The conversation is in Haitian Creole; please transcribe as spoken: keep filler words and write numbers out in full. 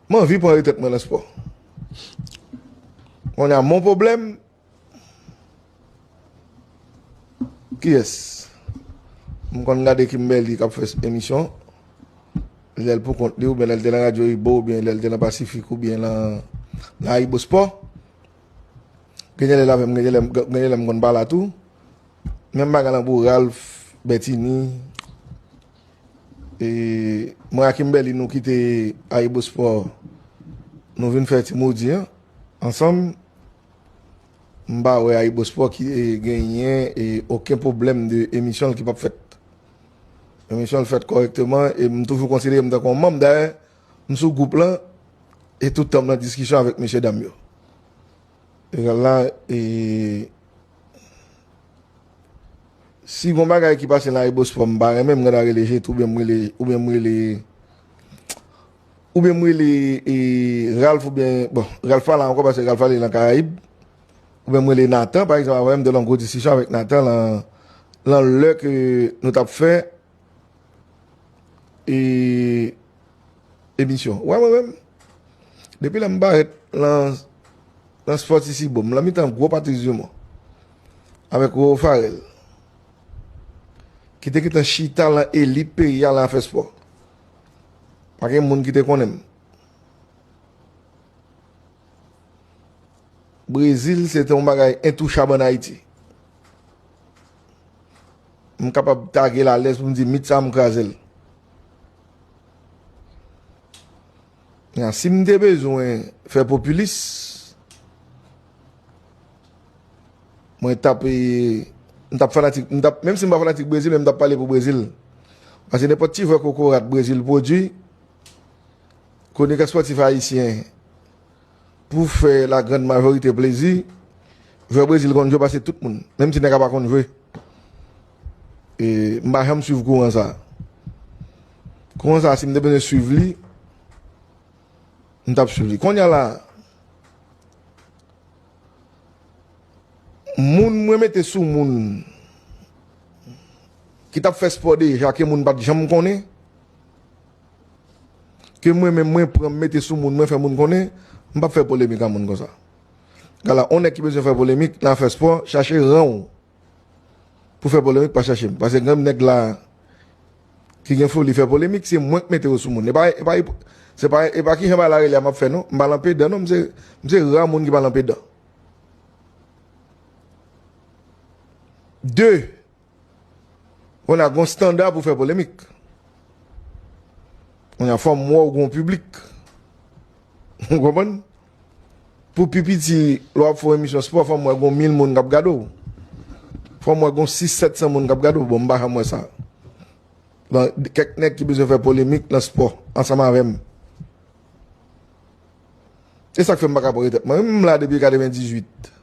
M anvi pran retrèt mwen nan spò. Kounye a, mon pwoblèm, kiyès? M konn gade Kimberly k ap fè emisyon. Lè l pou kont li, oubyen lè l te nan Radyo Ibo, oubyen lè l te nan Pasifik, oubyen nan, nan Ayibospò. Genyen lè l avè m, genyen lè m, genyen lè m konn pa la tou. Menm bagay lan pou Ralph, Bertini. E, mwen ak Kimberly, nou kite Ayibospò, nou vin fè Ti Modi an ansanm. M pa wè Ayibospò ki, e, genyen, e, okenn pwoblèm de emisyon l ki p ap fèt. Emisyon l fèt kòrèkteman, e m toujou konsidere m tankou yon manm. Dayè, m sou gwoup lan, e tout tan m nan diskisyon avèk mesye dam yo. Egal la, e, si gon bagay ki pase nan Ayibospò m pa renmen, m gentan rele Jet, oubyen m rele, oubyen m rele, oubyen m rele, e, Ralph, oubyen, bon, Ralph pa la ankò, paske Ralph ale nan Karayib. Oubyen m rele Nathan, pa egzanp, avè m te nan gwo diskisyon avèk Nathan lan, lan lè ke nou t ap fè, e, emisyon. Ou wè mwen menm, depi lè m parèt lan, lan Sport Isi Bò, m lan mitan gwo Patrice Dumont avèk Roro Farel, ki te gentan chita lan elit peyi a lan afè spò. Pa gen moun ki te konnen m. Brezil, se te yon bagay entouchab ann Ayiti. M kapab tage l alèz pou m di, mit sa a, m kraze l. Ya, si m te bezwen fè popilis, mwen t ap, e, m t ap fanatik, m t ap, menm si m pa fanatik Brezil, men m t ap pale pou Brezil. Paske nenpòt ti vwè kokorat Brezil pwodui, kwonikè espòtif ayisyen, pou fè lagrann majorite plezi, jwè Brezil konn jwe pase tout moun, menm si nèg la pa konn jwe. E, m pa janm swiv kouran sa a. Kouran sa a, si m te bezwen swiv li, m t ap swiv li. Kounye a la, moun mwen mete sou moun ki t ap fè spò deja, ke moun pa t janm konnen, ke mwen menm mwen pran m mete sou moun, mwen fè moun konnen, m p ap fè polemik a moun konsa. Gala, on nèg ki bezwen fè polemik nan afè spò, chache ran w pou fè polemik, pa chache m. Paske granm nèg la ki gen foli fè polemik, se mwen k mete yo sou moun. E pa, e pa, se pa, e pa kijan bagay la rele a m ap fè non. M pa lan pedan non, m se, m se ra moun ki pa lan pedan. De, kounye a gon standa pou fè polemik. Kounye a fò m wè w gon piblik. Ou konprann? Pou pi piti, lè w ap fè yon emisyon spò, fò m wè gon mil moun k ap gade w. Fò m wè gon sis sèt san moun k ap gade w. Bon, m pa janm wè sa. Bon, kèk nèg ki bezwen fè polemik nan spò, ansanm avè m. E sa k fè m pa ka pran retrèt mwen. M la depi katrevendizuit.